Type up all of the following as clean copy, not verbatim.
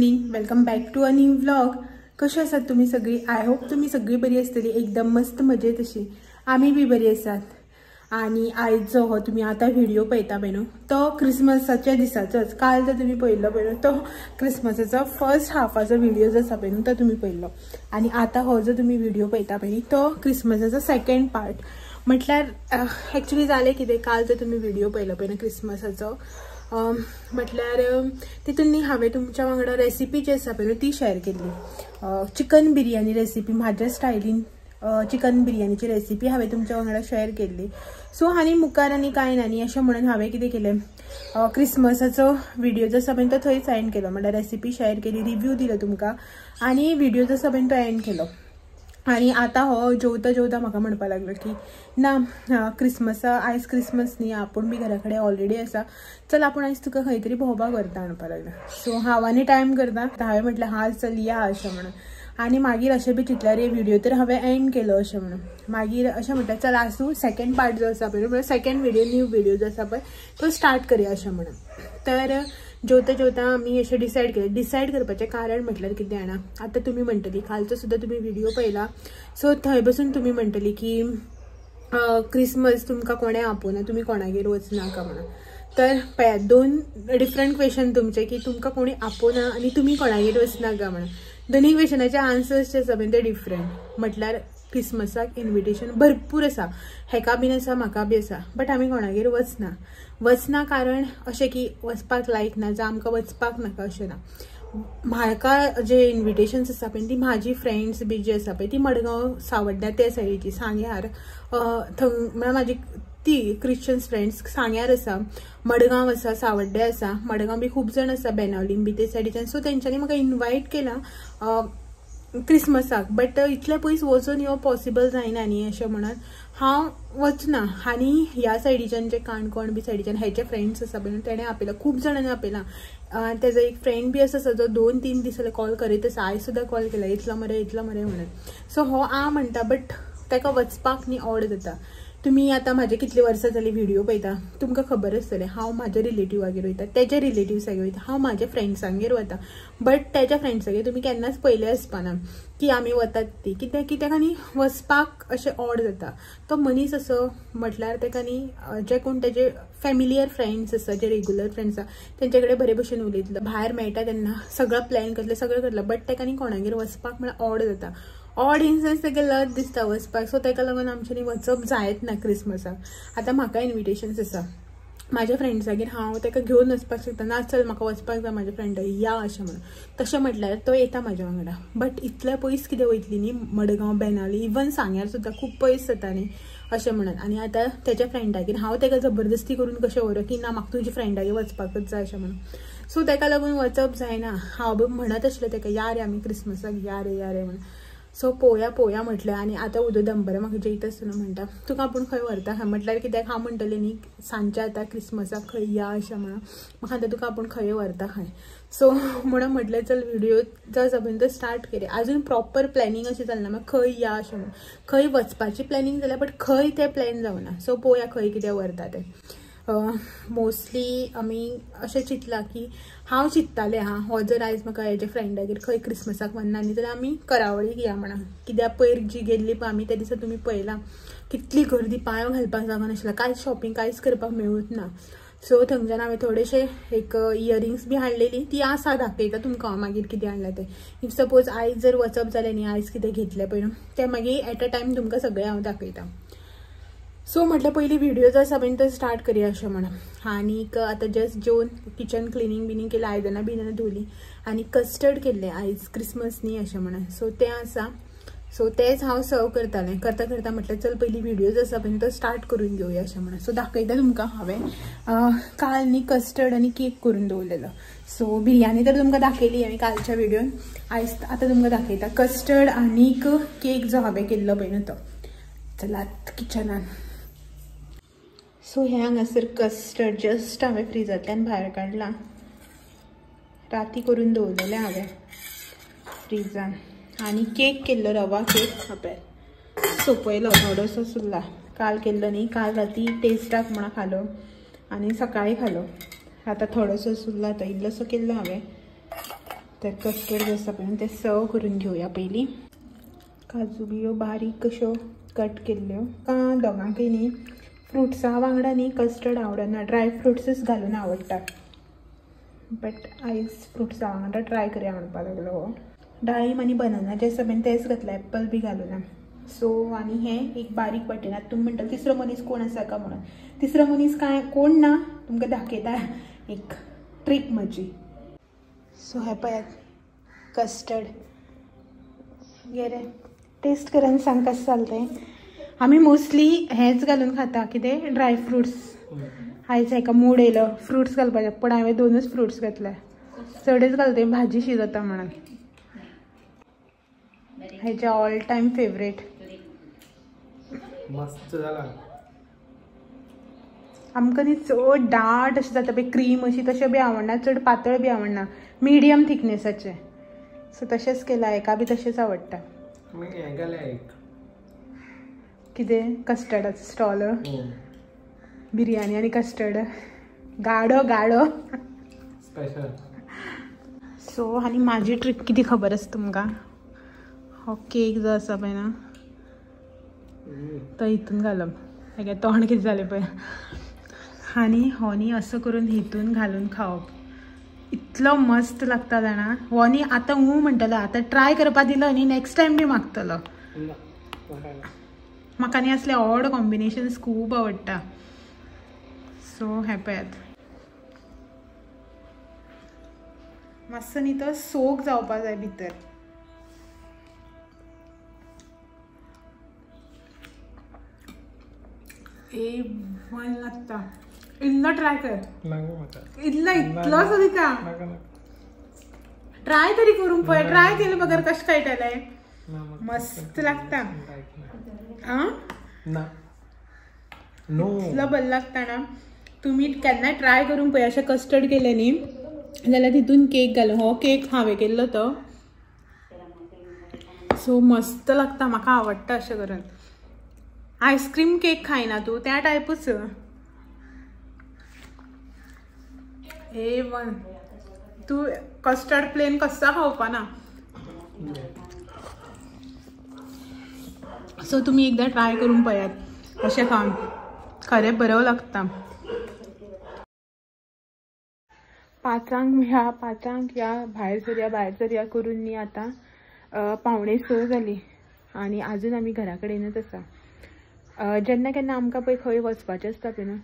Evening, welcome back to a new vlog. कशें आसात तुमी सगळी? I hope तुमी सगळी बरी आसतली, एकदम मस्त मजेत अशी. आमी बी बरी आसात. आनी आयज जो हो तुमी आतां व्हिडिओ पळयता पळय न्हू, तो क्रिसमसाच्या दिसाचोच. काल जर तुमी पळयल्लो पळय न्हू, तो क्रिसमसाचो फर्स्ट हाफाचो व्हिडिओ जो आसा पळय न्हू, तो तुमी पळयल्लो. आनी आतां हो जो तुमी व्हिडिओ पळयता पळय न्ही, तो क्रिसमसाचो सेकंड पार्ट. म्हटल्यार एक्चुली जालें कितें, काल जर तुमी व्हिडिओ पळयलो पळय न्हू क्रिसमसाचो, म्हटल्यार तितून न्ही हांवें तुमच्या वांगडा रेसिपी जी आसा पळय न्हू ती शेअर केल्ली. चिकन बिरयानी रेसिपी, म्हाज्या स्टायलीन चिकन बिरयानीची रेसिपी हांवें तुमच्या वांगडा शेअर केल्ली. सो आनी मुखार आनी कांय ना न्ही, अशें म्हणून हांवें कितें केलें, क्रिसमसाचो व्हिडिओ जो आसा पळय तो थंयच एंड केलो. म्हणल्यार रेसिपी शेअर केली, रिव्यू दिलो तुमकां आनी व्हिडिओ जो आसा पळय तो एंड केलो. आनी आतां हो जेवता जेवता म्हाका म्हणपाक लागलो की ना, क्रिसमसा आयज क्रिसमस न्ही, आपूण बी घरा कडेन ऑलरेडी आसा, चल आपूण आयज तुका खंय तरी भोंवपाक व्हरता म्हणपाक लागलो. सो हांव आनी टायम करता, हांवें म्हटलें हा चल या अशें म्हणून. आनी मागीर अशें बी चिंतल्यार रे व्हिडिओ तर हांवें एंड केलो अशें म्हणून. मागीर अशें म्हटलें चल आसूं, सेकंड पार्ट जो आसा पळय, म्हणल्यार सेकंड व्हिडिओ, न्यू व्हिडिओ जो आसा पळय तो स्टार्ट करया अशें म्हणून. तर जेवता जेवता आमी अशें डिसायड केलें. डिसायड करपाचें कारण म्हटल्यार कितें जाणा, आतां तुमी म्हणटली कालचो सुद्दां तुमी व्हिडिओ पळयला, सो थंय बसून तुमी म्हणटली की क्रिसमस तुमकां कोणें आपोवना, तुमी कोणागेर वचनाका म्हणून. तर पळयात दोन डिफरंट क्वेश्चन तुमचे, की तुमकां कोणी आपोवना आनी तुमी कोणागेर वचनाका म्हणून. दोनूय क्वेश्चनाचे आन्सर्स जे आसा पळय ते डिफरंट. म्हटल्यार क्रिसमसाक इन्विटेशन भरपूर आसा, हेका बीन आसा, म्हाका बी आसा, बट आमी कोणागेर वचना. वचना कारण अशें की वचपाक लायक ना, जावं आमकां वचपाक नाका अशें ना. म्हाका जे इन्विटेशन्स आसा पळय ती म्हाजी फ्रेंड्स बी जी आसा पळय ती मडगांव सावड्ड्या त्या सायडीची, सांग्यार थंय, म्हळ्यार म्हाजी ती क्रिश्चन्स फ्रेंड्स सांग्यार आसा, मडगांव आसा, सावड्डे आसा, मडगांव बी खूब जाण आसा, बेनावलीम बी ते सायडीच्यान. सो तेंच्यांनी म्हाका इन्वायट केला क्रिसमसाक, बट इतले पयस वचून येवप पॉसिबल जायना न्ही अशें म्हणून हांव वचना. आनी ह्या सायडीच्यान जे काणकोण बी सायडीच्यान हेचे फ्रेंड्स आसा पळय तेणें आपयला, खूब जाणांनी आपयला. तेजो एक फ्रेंड बी आसा जो 2-3 दीस जाले कॉल करीत आसा, आयज सुद्दां कॉल केला, इतलो मरे इतलो मरे म्हणून. सो हो आ म्हणटा, बट ताका वचपाक न्ही ऑड जाता. तुमी आतां म्हाजे कितली वर्सां जाली व्हिडिओ पळयता, तुमकां खबर आसतलें हांव म्हाज्या रिलेटिवागेर वयता, तेज्या रिलेटिव्सागेर वयता, हांव म्हाज्या फ्रेंड्सांगेर वता, बट तेज्या फ्रेंड्सागेर तुमी केन्नाच पळयलें आसपाना की आमी वतात ती. कित्याक की ताका न्ही वचपाक अशें ऑड जाता. तो मनीस असो म्हटल्यार ताका न्ही जे कोण तेजे फॅमिलियर फ्रेंड्स आसा, जे रेगुलर फ्रेंड्स आसा तेंचे कडेन बरे भशेन उलयतलो, भायर मेळटा तेन्ना सगळो प्लॅन करतले, सगळें करतलो, बट ताका न्ही कोणागेर वचपाक म्हळ्यार ऑड जाता. ऑड इन सेन्स ताका लज दिसता वचपाक. सो ताका लागून आमच्यांनी वचप जायत ना क्रिसमसाक. आतां म्हाका इन्विटेशन्स आसा म्हाज्या फ्रेंड्सागेर, हांव ताका घेवन वचपाक शकता ना, चल म्हाका वचपाक जाय म्हाज्या फ्रेंडा या अशें म्हणून. तशें म्हटल्यार तो येता म्हाज्या वांगडा, बट इतले पयस कितें वयतली न्ही, मडगांव बेनावली इवन सांग्यार सुद्दां खूब पयस जाता न्ही अशें म्हणून. आनी आतां तेज्या फ्रेंडागेर हांव ताका जबरदस्ती करून कशें व्हरूं की ना म्हाका तुज्या फ्रेंडागेर वचपाकच जाय अशें म्हणून. सो ताका लागून वचप जायना. हांव म्हणत आशिल्लें ताका या रे आमी क्रिसमसाक या रे या रे म्हणून. सो पोवया पोवया म्हटलें. आनी आतां उदो दंबरे म्हाका जेयता आसतना म्हणटा तुका आपूण खंय व्हरता खंय, म्हटल्यार कित्याक हांव म्हणटलें न्ही सांजचें आतां क्रिसमसाक खंय या अशें म्हणून, म्हाका आतां तुका आपूण खंय व्हरता खंय. सो म्हणून म्हटलें चल व्हिडिओ जो आसा पळय तो स्टार्ट करया. अजून प्रॉपर प्लॅनिंग अशें चलना, मागीर खंय या अशें म्हणून, खंय वचपाची प्लॅनिंग जाल्या बट खंय तें प्लॅन जावना. सो पोवया खंय कितें व्हरता तें. मोस्टली आमी अशें चिंतलां की हांव चिंत्तालें हां हो जर आयज म्हाका हेज्या फ्रेंडागेर खंय क्रिसमसाक वचना न्ही जाल्यार आमी करावळीक या म्हणा. कित्याक पयर जी गेल्ली पळय आमी त्या दिसा तुमी पळयलां कितली गर्दी, पांय घालपाक जागो नाशिल्लो, कांयच शॉपिंग कांयच करपाक मेळूंक ना. सो थंयच्यान हांवें थोडेशे एक इयरिंग्स बी हाडलेली, ती आसा दाखयता तुमकां हांव मागीर कितें हाडलां तें. If suppose आयज जर वचप जालें न्ही, आयज कितें घेतलें पळय न्हू तें मागीर एट अ टायम तुमकां सगळें हांव दाखयता. सो म्हटलें पयलीं व्हिडिओ जो आसा पळय तो स्टार्ट करया अशें म्हणून. आनीक आतां जस्ट जेवन किचन क्लिनींग बिनींग केलें, आयदनां बियदनां धुवलीं आनी कस्टर्ड केल्लें आयज क्रिसमस न्ही अशें म्हणून. सो तें आसा, सो तेंच हांव सर्व करतालें. करता करता म्हटलें चल पयलीं व्हिडिओ जो आसा पळय तो स्टार्ट करून घेवया अशें म्हणून. सो दाखयता तुमकां हांवें काल न्ही कस्टर्ड आनी केक करून दवरलेलो. सो बिरयानी तर तुमकां दाखयली हांवें कालच्या व्हिडियोन, आयज आतां तुमकां दाखयता कस्टर्ड आनीक केक जो हांवें केल्लो पळय न्हू तो. चलात किचनान. सो हें हांगासर कस्टर्ड जस्ट हांवें फ्रिजांतल्यान भायर काडलां, राती करून दवरलेलें हांवें फ्रिजान. आनी केक केल्लो रवा केक हांवें सोंपयलो, थोडोसो उरला, काल केल्लो न्ही, काल राती टेस्टाक म्हणून खालो आनी सकाळी खालो. आतां थोडोसो उरला, तो इल्लोसो केल्लो हांवें. तर कस्टर्ड जो आसा पळय ते सर्व करून घेवया पयलीं. काजू बियो बारीक अश्यो कट केल्ल्यो. दोगांकय न्ही फ्रुट्सा वांगडा न्ही कस्टर्ड आवडना, ड्राय फ्रुट्सूच घालून आवडटा. बट आयज फ्रुट्सा वांगडा ट्राय करया म्हणपाक लागलो. हो डाळीम आनी बनाना जे आसा पळय तेच घातले, एप्पल बी घालूना. सो आनी हें एक बारीक वाटेन. आतां तुमी म्हणटा तिसरो मनीस कोण आसा का म्हणून, तिसरो मनीस कांय कोण ना, तुमकां दाखयता एक ट्रीक म्हजी. सो हें पळयात कस्टर्ड गेले, टेस्ट कर आनी सांग कशें जालें तें. आमी मोस्टली हेंच घालून खाता कितें, ड्राय फ्रुट्स. आयज हेका मूड येयलो फ्रुट्स घालपाचें, पूण हांवें दोनूच फ्रुट्स घातले, चडच घालते भाजी शी जाता म्हणून. हेजे ऑल टायम फेवरेट. मस्त जाला. आमकां न्ही चड दाट अशें जाता पळय क्रीम अशी, तशें बी आवडना, चड पातळ बी आवडना, मिडियम थिकनेसाचें. सो तशेंच केलां, हेका बी तशेंच आवडटा. कितें कस्टर्डाचो स्टॉल, बिरयानी आनी कस्टर्ड, गाडो गाडो स्पेशल. सो आनी म्हाजी ट्रीक कितें खबर आसा तुमकां, हो केक जो आसा पळय ना तो हितून घालप, हेगे तोंड कितें जालें पळय, आनी हो न्ही असो करून हितून घालून खावप, इतलो मस्त लागता जाणा. हो न्ही आतां हूं म्हणटलो, आतां ट्राय करपा दिलो न्ही नॅक्स्ट टायम बी मागतलो. म्हाका न्ही असले ऑड कॉम्बिनेशन्स खूब आवडटा. सो हें पळयात मातसो न्ही तो सोक जावपा जाय भितर. ए वन लागता, इल्लो ट्राय कर, इल्लो इतलोसो दिता, ट्राय तरी करूंक पळय. ट्राय केले बगर कशें कळटलें, मस्त लागता. आं इतलो बरें लागता ना, तुमी केन्नाय ट्राय करूंक पळय. अशें कस्टर्ड केलें न्ही जाल्यार तितून केक घालून, हो केक हांवें केल्लो तो, सो मस्त लागता, म्हाका आवडटा अशें करून. आयस्क्रीम केक खायना तूं त्या टायपूच. ए वन तूं कस्टर्ड प्लेन कसो खावपा ना. सो तुमी एकदां ट्राय करून पळयात अशें खावन, खरें बरो लागता. 5 ह्या 5 ह्या भायर सरया भायर सरया करून न्ही आतां 5:45 जाली आनी आजून आमी घरा कडेनच आसा. जेन्ना केन्ना आमकां पळय खंय वचपाचें आसता पळय न्हू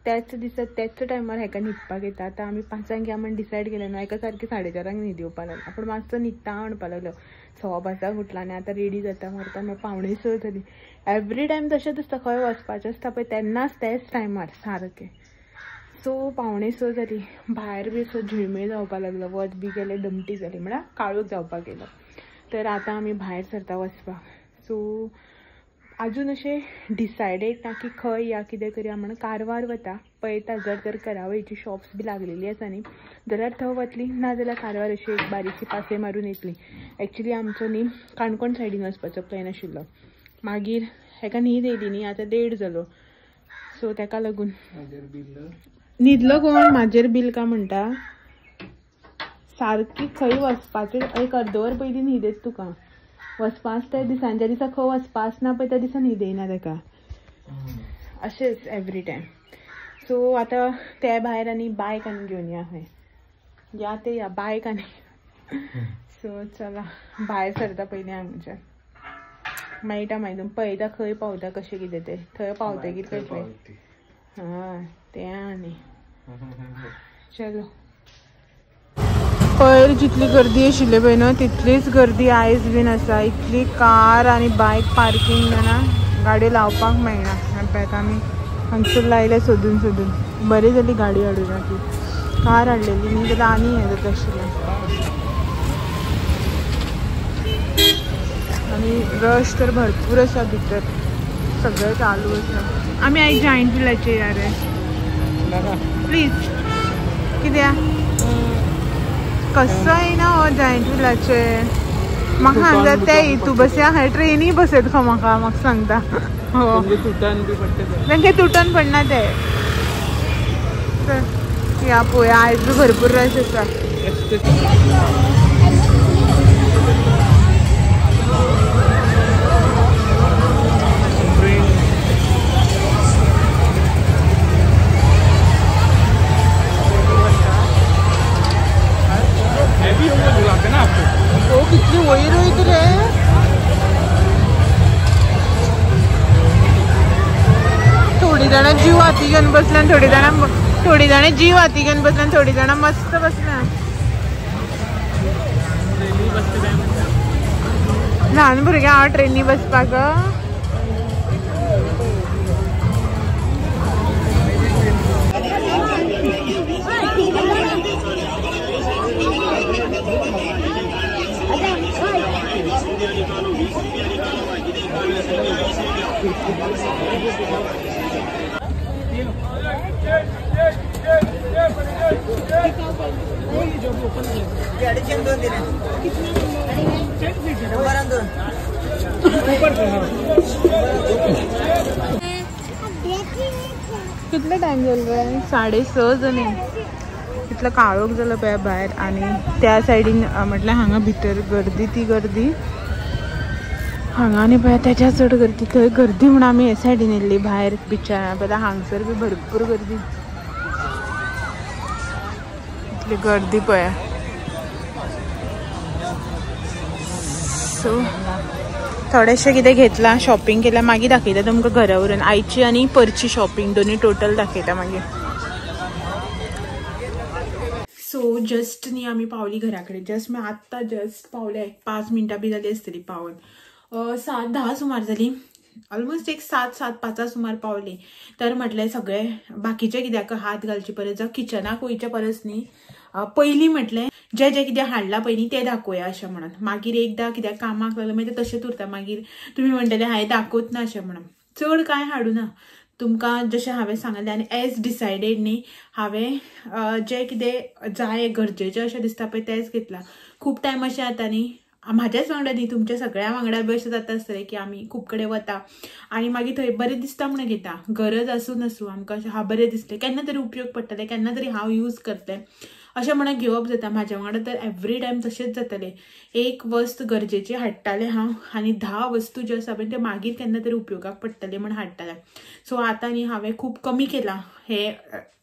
त्याच दिसा त्याच टायमार हेका न्हिदपाक येता. आतां आमी 5 या म्हण डिसायड केलें न्हू, हेका सारकें 4:30 न्हीद येवपा लागली, पूण मातसो न्हिदता म्हणपाक लागलो. 5:15 उठला आनी आतां रेडी जाता मरता मागीर 5:45 जाली. एवरी टायम तशेंच आसता, खंय वचपाचें आसता पळय तेन्नाच त्याच टायमार सारकें. सो 5:45 जाली, भायर बी असो झिळमीळ जावपाक लागलो, वत बी गेलें, दमटी जाली, म्हळ्यार काळोख जावपाक गेलो. तर आतां आमी भायर सरता वचपाक. सो अजून अशें डिसायडेड ना की खंय या कितें करया म्हणून. कारवार वता पळयता, जर तर करावळीची शॉप्स बी लागलेली आसा न्ही जाल्यार थंय वतली, ना जाल्यार कारवार अशी एक बारीकशी पासय मारून येतली. एक्चुली आमचो न्ही काणकोण सायडीन वचपाचो प्लॅन आशिल्लो, मागीर हेका न्हीद येयली न्ही, आतां 1:30 जालो. सो तेका लागून न्हिदलो कोण म्हाजेर बील का म्हणटा, सारकी खंय वचपाचें एक अर्द वर पयलीं न्हीद येता तुका. वचपा आसता दिसांच्या दिसा खंय वचपा आसना पळय त्या दिसा न्हीद येयना तेका, अशेंच एवरी टायम. सो आतां ते भायर आनी बायक आनी घेवन या खंय, या ते या बायक आनी. सो चला भायर सरता पयलीं हांगच्यान, मेळटा मागीर पळयता खंय पावता कशें कितें तें, थंय पावतकीर कळटलें. हां तें आनी चलो. पयर जितली गर्दी आशिल्ली पळय न्हू तितलीच गर्दी आयज बीन आसा. इतली कार आनी बायक पार्किंग जाणा, गाडी लावपाक मेळना. पळयता आमी हांगसर लायले सोदून सोदून, बरी जाली गाडी हाडूना ती, कार हाडलेली न्ही जाल्यार आनी हें जाता आशिल्लें. आनी रश तर भरपूर आसा भितर, सगळें चालू आसा. आमी आयज जायंट व्हिलाचेर या रे प्लीज, कित्याक कसो येयना हो जायंट व्हिलाचे. म्हाका सांगता ते हितू बसया खंय ट्रेनी बसयत खंय म्हाका, म्हाका सांगता हो तेंचे तुटन पडना ते. या पळोवया आयज बी भरपूर रश आसा. कितली वयर वयता रे. थोडी जाणां जीव हाती घेवन बसल्या, थोडी जाणां जीव हाती घेवन बसल्या, थोडी जाणां मस्त बसल्या. ल्हान भुरगे हांव ट्रेनी बसपाक. कितले टाइम जालो रे? 6:30 जाली. इतलो काळोख जालो पळय भायर. आनी त्या सायडीन म्हटल्यार हांगा भितर गर्दी, ती गर्दी हांगा आनी पळय तेच्या चड गर्दी. थंय गर्दी म्हणून आमी हे सायडीन येयल्ली भायर बिचार. पळय हांगसर बी भरपूर गर्दी, इतली गर्दी पळय. सो थोडेशें कितें घेतलां, शॉपिंग केलां, मागीर दाखयता तुमकां घरा व्हरून. आयची आनी परची शॉपिंग दोनूय टोटल दाखयता मागीर. सो जस्ट न्ही आमी पावली घरा कडेन. जस्ट मी आत्तां जस्ट पावले, 5 मिनटां बी जाली आसतली पावून. 7:10 सुमार जाली, ऑलमोस्ट एक 7-5 सुमार पावली. तर म्हटलें सगळें बाकीचें कित्याक हात घालचे परस, जावं किचनाक वयचे परस न्ही, पयलीं म्हटलें जे जे कितें हाडलां पळय न्ही तें दाखोवया अशें म्हणून. मागीर एकदां कित्याक कामाक लागलें मागीर तें तशेंच उरता, मागीर तुमी म्हणटले हांवें दाखोवच ना अशें म्हणून. चड कांय हाडूं ना तुमकां, जशें हांवें सांगलें आनी एज डिसायडेड न्ही हांवें जें कितें जाय गरजेचें अशें दिसता पळय तेंच घेतलां. खूब टायम अशें जाता न्ही, म्हाज्याच वांगडा न्ही तुमच्या सगळ्या वांगडा बी अशें जाता आसतलें की आमी खूब कडेन वता आनी मागीर थंय बरें दिसता म्हणून घेता, गरज आसूं नासूं आमकां अशें हा बरें दिसलें, केन्ना तरी उपयोग पडटलें, केन्ना तरी हांव यूज करतलें अशें म्हणून घेवप जाता. म्हाज्या वांगडा तर एवरी टायम तशेंच जातालें. एक वस्त गरजेची हाडटालें हांव आनी 10 वस्तू ज्यो आसा पळय त्यो मागीर केन्ना तरी उपयोगाक पडटलें म्हूण हाडटालें. सो आतां न्ही हांवें खूब कमी केलां हें,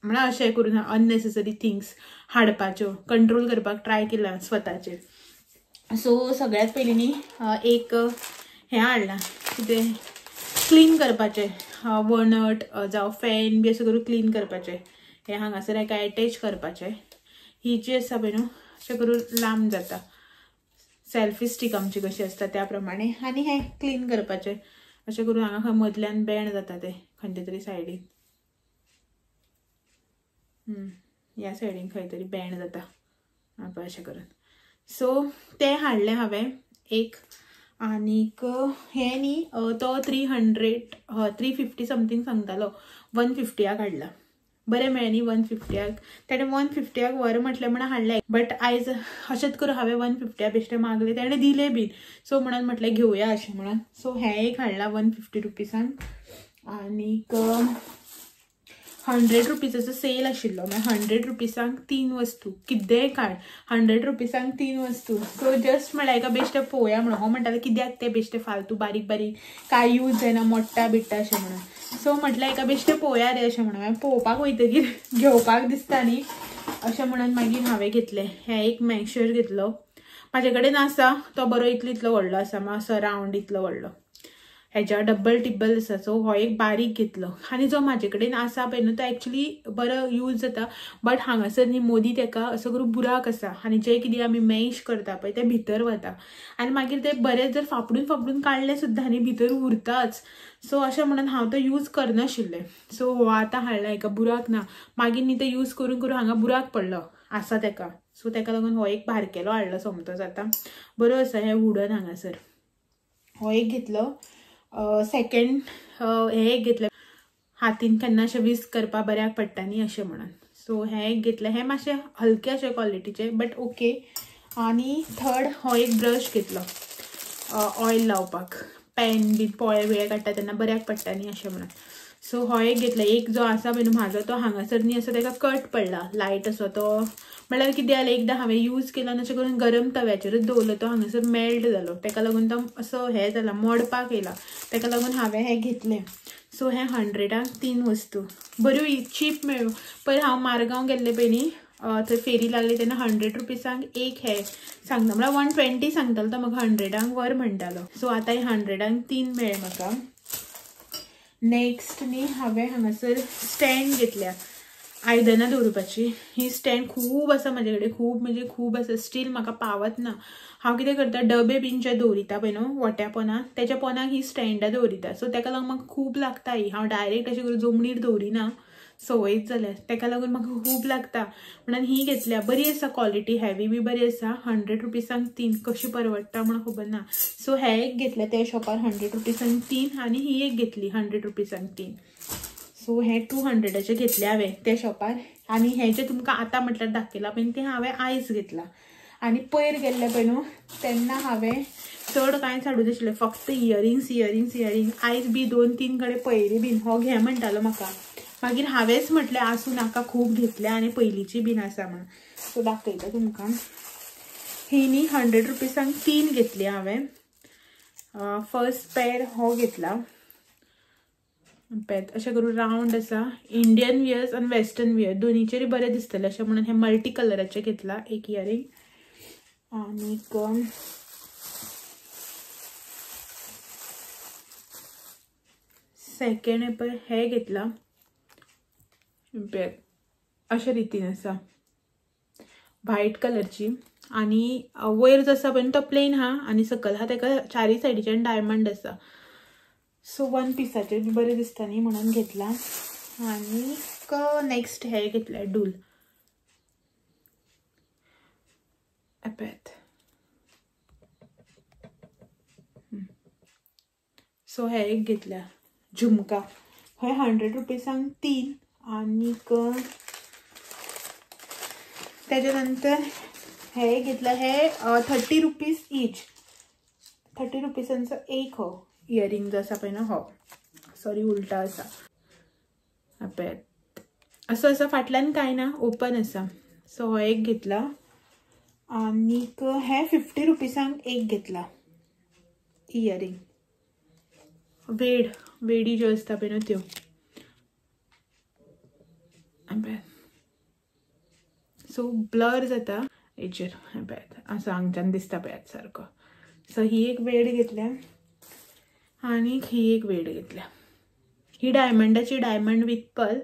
म्हळ्यार अशें करून अननेसेसरी थिंग्स हाडपाच्यो कंट्रोल करपाक ट्राय केलां स्वताचेर. सो सगळ्यात पयलीं न्ही एक हें हाडलां कितें क्लीन करपाचें, वणट जावं फॅन बी अशें करून क्लीन करपाचें. हें हांगासर एका एटॅच करपाचें. ही जी आसा पळय न्हू अशें करून लांब जाता, सेल्फी स्टीक आमची कशी आसता त्या प्रमाणे. आनी हें क्लीन करपाचें अशें करून हांगा खंय मदल्यान बेंड जाता तें खंयच्या तरी सायडीन, ह्या सायडीन खंय तरी बेंड जाता पळय अशें करून. सो तें हाडलें हांवें एक. आनीक हें न्ही तो 300 350 समथींग सांगतालो, 150 हाडला. बरें मेळ्ळें न्ही 150. तेणें 150 व्हर म्हटलें म्हणून हाडलें, बट आयज अशेंच करून हांवें 150 बेश्टें मागलें, तेणें दिलें बीन. सो म्हणून म्हटलें घेवया अशें म्हणून. सो हें एक हाडलां 150 रुपीसान. आनीक 100 रुपीजाचो सेल आशिल्लो, मागीर 100 रुपीसांक 3 वस्तू, कितेंय काड 100 रुपीसांक 3 वस्तू. सो जस्ट म्हळ्यार एका बेश्टें पळोवया म्हणून. हो म्हणटालो कित्याक तें बेश्टें फालतू बारीक बारीक कांय यूज जायना मोडटा बिडटा अशें म्हणून. सो म्हटलें एका बेश्टें पळोवया रे अशें म्हणून. मागीर पळोवपाक वयतकीर घेवपाक दिसता न्ही अशें म्हणून मागीर हांवें घेतलें. हें एक मॅशर घेतलो, म्हाजे कडेन आसा तो बरो इतलो इतलो व्हडलो आसा, मातसो रावंड इतलो व्हडलो, हेज्या डब्बल टिब्बल आसा. सो हो एक बारीक घेतलो. आनी जो म्हाजे कडेन आसा पळय न्हू तो एक्चुली बरो यूज जाता, बट हांगासर न्ही मोदी तेका असो करून बुराक आसा आनी जे कितें आमी मॅश करता पळय तें भितर वता आनी मागीर तें बरें जर फापडून फापडून काडलें सुद्दां न्ही भितर उरताच. सो अशें म्हणून हांव तो यूज करनाशिल्लें. सो हो आतां हाडला, हेका बुराक ना, मागीर न्ही ते यूज करून करून हांगा बुराक पडलो आसा तेका. सो तेका लागून हो एक बारकेलो हाडलो सोमतोच. आतां बरो आसा हें वुडन हांगासर. हो एक घेतलो. सेकेंड हें एक घेतलें, हातीन केन्ना अशें विस्क करपा बऱ्याक पडटा न्ही अशें म्हणून. सो हें एक घेतलें. हें मातशें हलकें अशें क्वॉलिटीचें बट ओके. आनी थर्ड हो एक ब्रश घेतलो ऑयल लावपाक, पॅन बी पोळे बिळे काडटा तेन्ना बऱ्याक पडटा न्ही अशें म्हणून. सो हो एक घेतला. एक जो आसा पळय न्हू म्हाजो तो हांगासर न्ही असो ताका कट पडला लायट असो तो म्हळ्यार कितें जालें एकदां हांवें यूज केला आनी अशें करून गरम तव्याचेरूच दवरलो तो हांगासर मेल्ट जालो ताका लागून तो असो हें जाला मोडपाक येयला ताका लागून हांवें हें घेतलें. सो हें 100 3 वस्तू बऱ्यो चीप मेळ्ळ्यो. पयर हांव मारगांव गेल्लें पळय न्ही थंय फेरी लागली तेन्ना 100 रुपीसांक एक हे सांगता म्हळ्यार 120 सांगतालो तो म्हाका 100 वर म्हणटालो. सो आतां हे 100 3 मेळ्ळे म्हाका. नेक्स्ट न्ही हांवें हांगासर स्टँड घेतल्या आयदनां दवरुपाची. ही स्टँड खूब आसा म्हाजे कडेन, खूब म्हणजे खूब आसा. स्टील म्हाका पावत ना. हांव कितें करता डबे बीन जे दवरिता पळय न्हू वोट्या पोनाक तेच्या पोनाक ही स्टँडां दवरिता. सो ताका लागून म्हाका खूब लागता ही. हांव डायरेक्ट अशें करून जमनीर दवरिना, संवयच जाल्या ताका लागून म्हाका खूब लागता म्हणून ही घेतल्या. बरी आसा क्वॉलिटी, हेवी बी बरी आसा. 100 रुपीसांक 3 कशी परवडटा म्हणून खबर ना. सो हे एक घेतले त्या शॉपार 100 रुपीसांक 3 आनी ही एक घेतली 100 रुपीसांक 3. सो हे 200 घेतले हांवें त्या शॉपार. आनी हे जे तुमकां आतां म्हटल्यार दाखयलां पळय तें हांवें आयज घेतलां. आनी पयर गेल्लें पळय न्हू तेन्ना हांवें चड कांयच हाडूं नाशिल्लें, फक्त इयरिंग्स इयरिंग्स इयरिंग. आयज बी 2-3 कडेन पळयली बीन हो घे म्हणटालो म्हाका, मागीर हांवेंच म्हटलें आसूं नाका खूब घेतल्या आनी पयलींची बीन आसा म्हणून. सो दाखयता तुमकां. ही न्ही 100 रुपीसांक 3 घेतली हांवें. फर्स्ट पेर हो घेतला पेत अशें करून रावंड आसा, इंडियन वियर्स आनी वेस्टर्न वियर दोनीचेरूय बरें दिसतलें अशें म्हणून हे मल्टी कलराचें घेतला एक इयरिंग. आनीक सेकेंड पळय हे घेतला अशे रितीन आसा व्हायट कलरची आनी वयर जो आसा पळय तो प्लेन आहा आनी सकयल आहा ताका चारय सायडीच्यान डायमंड आसा. सो वन पिसाचेर बरें दिसता न्ही म्हणून घेतला. आनीक नेक्स्ट हे घेतले डूल पळयात. सो हे एक घेतल्या झुमका, हे 100 रुपीसांक 3. आनीक त्याच्या नंतर हे घेतलं हे 30 रुपीज ईच, 30 रुपीसांचो एक हो इयरिंग जो आसा पळय न्हू हो, सॉरी उलटा आसा पळयात असो आसा, फाटल्यान कांय ना ओपन आसा. सो हो एक घेतला. आनीक हे 50 रुपीसांक एक घेतला इयरिंग, वेड वेडी ज्यो आसता पळय न्हू त्यो. सो ब्लर जाता हेचेर पळयात असो हांगच्यान दिसता पळयात सारको. सो ही एक वेड घेतल्या आनी ही एक वेड घेतल्या. ही डायमंडाची, डायमंड विथ पर्ल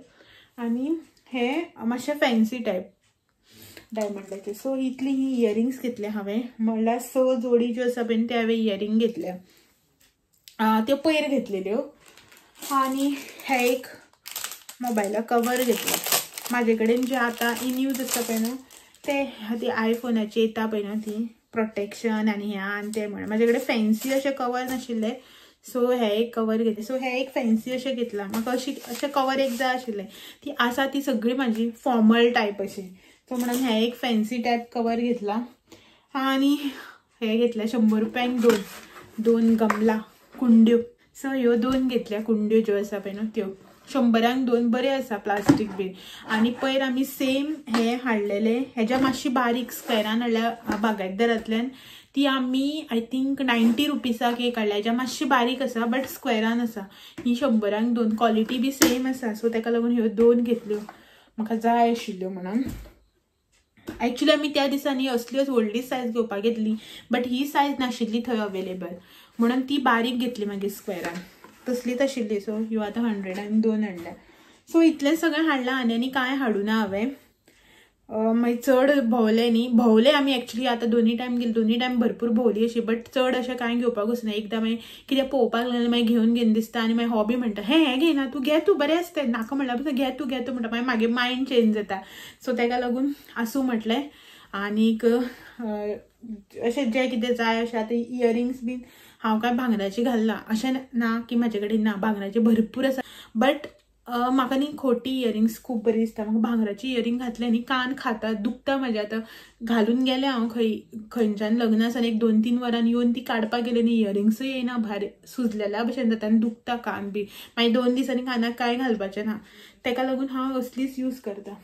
आनी हे मातशें फॅन्सी टायप डायमंडाचे. सो इतली ही इयरिंग्स घेतल्या हांवें, म्हणल्यार 6 जोडी ज्यो आसा पळय ते हांवें इयरिंग घेतल्या, त्यो पयर घेतलेल्यो. आनी हे एक मोबायला कवर घेतला. म्हाजे कडेन जे आतां इन यूज आसता पळय न्हू ते ती आयफोनाची येता पळय न्हू ती प्रोटेक्शन आनी हें आनी तें म्हणून म्हाजे कडेन फॅन्सी अशें कवर नाशिल्लें. सो हे एक कवर घेतलें. सो हे एक फॅन्सी अशें घेतलां. म्हाका अशी अशें कवर एक जाय आशिल्लें, ती आसा ती सगळी म्हाजी फॉर्मल टायप अशी. सो म्हणून हे एक फॅन्सी टायप कवर घेतला. आनी हे घेतले 100 रुपयांक 2 गमला कुंड्यो. सो ह्यो 2 घेतल्या कुंड्यो ज्यो आसा पळय न्हू त्यो 100 2 बऱ्यो आसा प्लास्टीक बीन. आनी पयर आमी सेम हे हाडलेले हेज्या मातशी बारीक स्क्वेरान हाडल्या बागायतदारांतल्यान, ती आमी I think 90 रुपीसाक एक हाडल्या. हेज्या मातशी बारीक आसा बट स्क्वेरान आसा. ही 100 2, क्वॉलिटी बी सेम आसा. सो ताका लागून ह्यो 2 घेतल्यो, म्हाका जाय आशिल्ल्यो म्हणून. एक्चुअली आमी त्या दिसांनी असल्योच व्हडली सायज घेवपाक घेतली बट he size नाशिल्ली थंय अवेलेबल म्हणून ती बारीक घेतली मागीर स्क्वेरान, तसलीच आशिल्ली. सो ह्यो आतां 102 हाडल्या. सो इतलें सगळें हाडलां आनी आनी कांय हाडूना हांवें. मागीर चड भोंवले न्ही, भोंवले आमी एक्चुअली आतां दोनी टायम गेली, दोनी टायम भरपूर भोंवली अशी, बट चड अशें कांय घेवपाक वचना. एकदां मागीर कितें पळोवपाक लागलें मागीर घेवन घेवन दिसता आनी मागीर हो बी म्हणटा हें हें घेयना तूं, घे तूं बरें आसता, नाका म्हणल्यार पसून घे तूं घे तूं म्हणटा, मागीर मागीर मायंड चेंज जाता. सो ताका लागून आसूं म्हटलें. आनीक अशें जें कितें जाय अशें आतां इयरिंग्स बीन हांव कांय भांगराची घालना अशें ना की म्हाजे कडेन ना, भांगराची भरपूर आसा बट म्हाका न्ही खोटी इयरिंग्स खूब बरी दिसता. म्हाका भांगराची इयरिंग घातले न्ही कान खाता दुखता म्हाजे. आतां घालून गेलें हांव खंय खंयच्यान लग्न आसा एक 2-3 वरां येवन ती काडपाक गेले न्ही इयरिंग्सूय येयना भायर सुजलेल्या भशेन जाता आनी दुखता कान बी. मागीर 2 दिसांनी कानाक कांय घालपाचें ना, तेका लागून हांव असलीच यूज करता.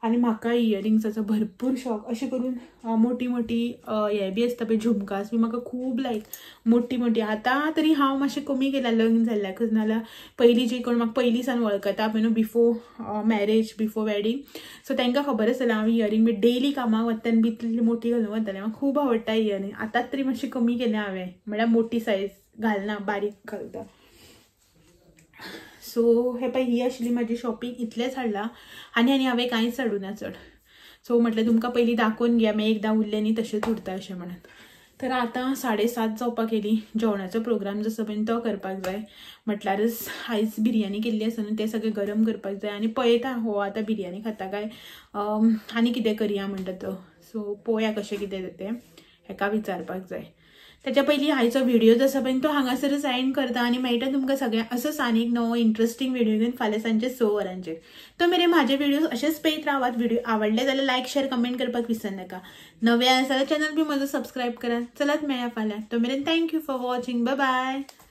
आनी म्हाका इयरिंग्साचो भरपूर शॉक. अशें करून मोटी मोटी हे बी आसता पळय झुमकास बी म्हाका खूब लायक मोटी मोटी. आतां तरी हांव मातशें कमी केलां लग्न जाल्ल्याकच, नाल्यार पयलीं जी कोण म्हाका पयलीं सावन वळखता पळय न्हू before marriage before wedding, so तांकां खबर आसतलें हांव इयरिंग बी डेली कामाक वता आनी बी इतली मोटी घालून वतालें. म्हाका खूब आवडटा इयरिंग. आतां तरी मातशें कमी केलें हांवें, म्हळ्यार मोटी सायज घालना, बारीक घालता. सो हे पळय ही आशिल्ली म्हाजी शॉपिंग. इतलेंच हाडलां आनी आनी हांवें कांयच हाडूं ना चड. सो म्हटलें तुमकां पयलीं दाखोवन घेया, मागीर एकदां उरलें न्ही तशेंच उरता अशें म्हणून. तर आतां 7:30 जावपाक येयली. जेवणाचो प्रोग्राम जसो पळय तो करपाक जाय, म्हटल्यारच आयज बिरयानी केल्ली आसा न्हू तें सगळें गरम करपाक जाय. आनी पळयता हो आतां बिरयानी खाता काय आनी कितें करया म्हणटा तो. सो पळोवया कशें कितें तें, हेका विचारपाक जाय. त्याच्या पयलीं आयचो व्हिडिओ जसो पळय तो हांगासरच एंड करता आनी मेळटा तुमकां सगळ्यांक असोच आनी एक नवो इंट्रस्टींग व्हिडिओ घेवन फाल्यां सांजचे 6 वरांचेर. तो मेरेन म्हाजे व्हिडिओ अशेच पळयत रावात. व्हिडिओ आवडले जाल्यार लायक शेअर कमेंट करपाक विसरनाका. नवे आसा जाल्यार चॅनल बी म्हजो सबस्क्रायब करात. चलात मेळया फाल्यां. तो मेरेन thank you for watching. Bye bye.